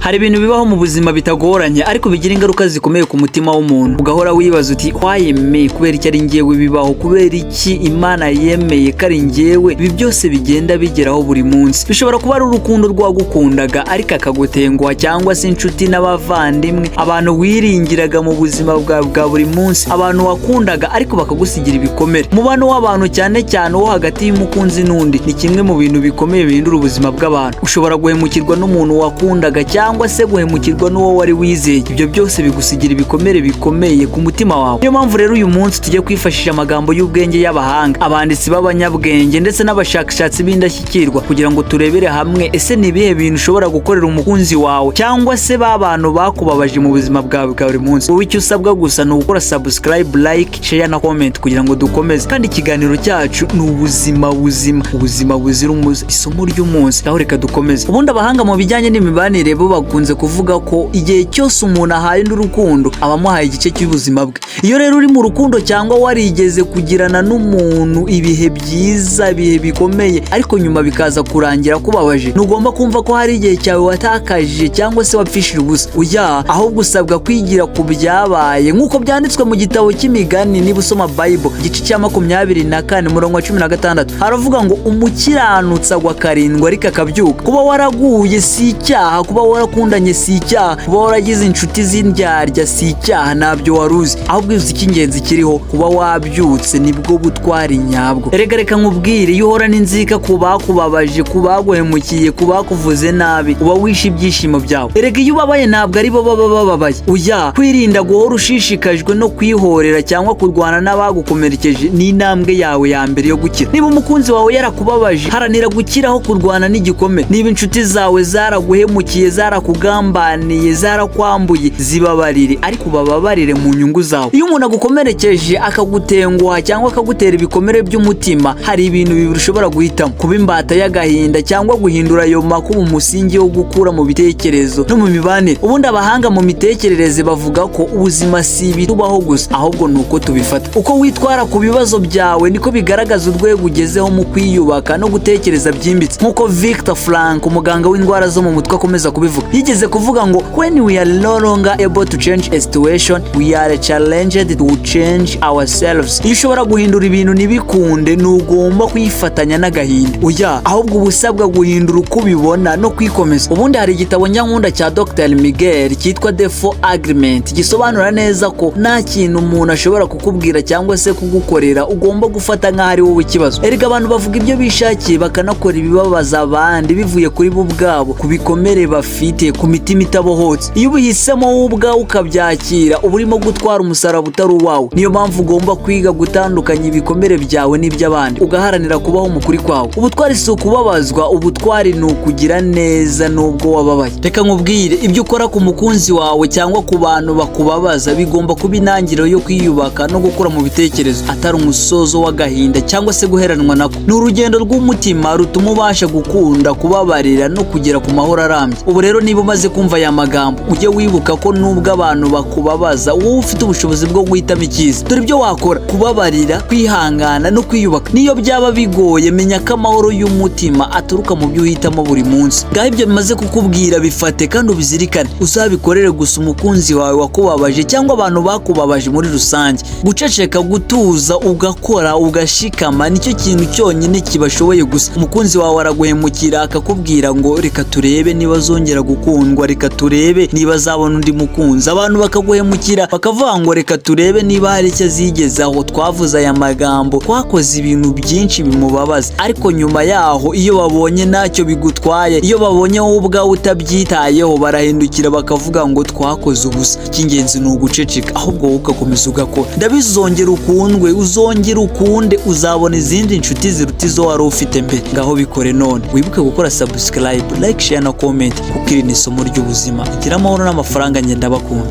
Hari ibintu bibaho mu buzima bitagoranye, ariko bigira ingaruka zikomeye ku mutima w'umuntu, ugahora wibaza uti: "Why me? Kubera iki ari njyewe bibaho? Kubera iki Imana yemeye ko ari njyewe ibi byose bigenda bigeraho buri munsi?" Bishobora kuba ari urukundo rwagukundaga ariko akagutenguha, cyangwa se inshuti n'abavandimwe, abantu wiringiraga mu buzima bwawe bwa buri munsi, abantu wakundaga ariko bakagusigira ibikomere. Umubano w'abantu, cyane cyane uwo hagati y'umukunzi n'undi, ni kimwe mu bintu bikomeye bihindura ubuzima bw'abantu. Ushobora guhemukirwa n'umuntu wakundaga cyangwa se guhemukirwa n'uwo wari wizeye. Ibyo byose bigusigira ibikomere bikomeye ku mutima wawe. Niyo mpamvu rero uyu munsi tujye kwifashisha amagambo y'ubwenge y'abahanga, abanditsi b'abanyabwenge ndetse n'abashakashatsi b'indashyikirwa, kugira ngo turebere hamwe: ese ni ibihe bintu ushobora gukorera umukunzi wawe cyangwa se ba bantu bakubabaje mu buzima bwawe bwa buri munsi? Wowe icyo usabwa gusa ni ugukora subscribe, like, share na comment kugira ngo dukomeze. Kandi ikiganiro cyacu ni Ubuzima Buzima, ubuzima buzira umuze, isomo ry'umunsi. Aho reka dukomeze. Ubundi abahanga mu bijyanye n'imibanire bo bakunze kuvuga ko igihe cyose umuntu ahaye undi urukundo, aba amuhaye igice cy'ubuzima bwe. Iyo rero uri mu rukundo cyangwa warigeze kugirana n'umuntu ibihe byiza, ibihe bikomeye, ariko nyuma bikaza kurangira kubabaje, ntugomba kumva ko hari igihe cyawe watakaje cyangwa se wapfishije ubusa. Oya, ahubwo usabwa kwigira ku byabaye, nk'uko byanditswe mu gitabo cy'Imigani. Niba usoma Bible, igice cya 24, umurongo wa 16, haravuga ngo: "Umukiranutsi agwa karindwi ariko akabyuka." Kuba waraguye si icyaha, kuba warakundanye si icyaha, kuba waragize inshuti z'indyarya si icyaha. Ntabyo wari uzi, ahubwo uzi icy'ingenzi kiriho: kuba wabyutse nibwo butwari nyabwo. Erega reka nkubwire, iyo uhora n'inzika ku bakubabaje, ku baguhemukiye, ku bakuvuze nabi, uba wishe ibyishimo byawe. Erega iyo ubabaye, ntabwo ari bo baba bababaye. Oya, kwirinda guhora ushishikajwe no kwihorera cyangwa kurwana n'abagukomerekeje ni intambwe yawe ya mbere yo gukira. Niba umukunzi wawe yarakubabaje, haranira gukiraho kurwana n'igikomere. Niba inshuti zawe zaraguhemukiye, zarakugambaniye, zarakwambuye, zibabarire, ariko ubababarire mu nyungu zawe. Iyo umuntu agukomerekeje, akagutenguha cyangwa akagutera ibikomere by'umutima, hari ibintu bibiri ushobora guhitamo: kuba imbata y'agahinda cyangwa guhindura ayo makuba umusingi wo gukura mu bitekerezo no mu mibanire. Ubundi abahanga mu mitekerereze bavuga ko ubuzima si ibitubaho gusa, ahubwo ni uko tubifata. Uko witwara ku bibazo byawe niko bigaragaza urwego ugezeho mu kwiyubaka no gutekereza byimbitse. Nk'uko Victor Frank, umuganga w'indwara zo mu mutwe, akomeza kubivuga, yigeze kuvuga ngo: "When we are no longer able to change a situation, we are challenged to change ourselves." Iyo ushobora guhindura ibintu ntibikunde, ntugomba kwifatanya n'agahinda. Oya, ahubwo uba usabwa guhindura uko ubibona no kwikomeza. Ubundi hari igitabo nyankunda cya Dr Miguel cyitwa The Four Agreement, gisobanura neza ko nta kintu umuntu ashobora kukubwira cyangwa se kugukorera ugomba gufata nk'aho ari wowe ikibazo. Erega abantu bavuga ibyo bishakiye, bakanakora ibibabaza abandi bivuye kuri bo ubwabo, ku bikomere bafite, ku mitima itabohotse. Iyo ubihisemo wowe ubwawe ukabyakira, uba urimo gutwara umusaraba utari uwawe. Niyo mpamvu ugomba kwiga gutandukanya ibikomere byawe n'iby'abandi, ugaharanira kubaho mu kuri kwawe. Ubutwari si ukubabazwa, ubutwari ni ukugira neza nubwo wababaye. Reka nkubwire, ibyo ukora ku mukunzi wawe cyangwa ku bantu bakubabaza bigomba kuba intangiriro yo kwiyubaka no gukura mu bitekerezo, atari umusozo w'agahinda cyangwa se guheranwa nako. Ni urugendo rw'umutima rutuma ubasha gukunda, kubabarira no kugera ku mahoro arambye. Ubu rero niba umaze kumva aya magambo, ujye wibuka ko nubwo abantu bakubabaza, wowe ufite ubushobozi bwo guhitamo icyiza. Dore ibyo wakora: kubabarira, kwihangana no kwiyubaka. Niyo byaba bigoye, menya ko amahoro y'umutima aturuka mu byo uhitamo buri munsi. Ngaho ibyo bimaze kukubwira, bifate kandi ubizirikane, uzabikorere gusa umukunzi wawe wakubabaje cyangwa abantu bakubabaje muri rusange. Guceceka, gutuza, ugakora, ugashikama, nicyo kintu cyonyine kibashoboye gusa. Umukunzi wawe araguhemukira, akakubwira ngo: "Reka turebe niba azongera gukundwa, reka turebe niba azabona undi mukunzi." Abantu bakaguhemukira, bakavuga ngo: "Reka turebe niba hari icyo azigezaho, twavuze aya magambo, twakoze ibintu byinshi bimubabaza." Ariko nyuma yaho, iyo babonye ntacyo bigutwaye, iyo babonye wowe ubwawe utabyitayeho, barahindukira bakavuga ngo: "Twakoze ubusa." Icy'ingenzi ni uguceceka, ahubwo wowe ugakomeza ugakora. Ndabizongera, ukundwe, uzongera ukunde, uzabona izindi nshuti ziruta izo wari ufite mbere. Ngaho bikore none. Wibuke gukora subscribe, like, share na comment, kuko iri ni isomo ry'ubuzima. Igira amahoro n'amafaranga, ngenda bakunda.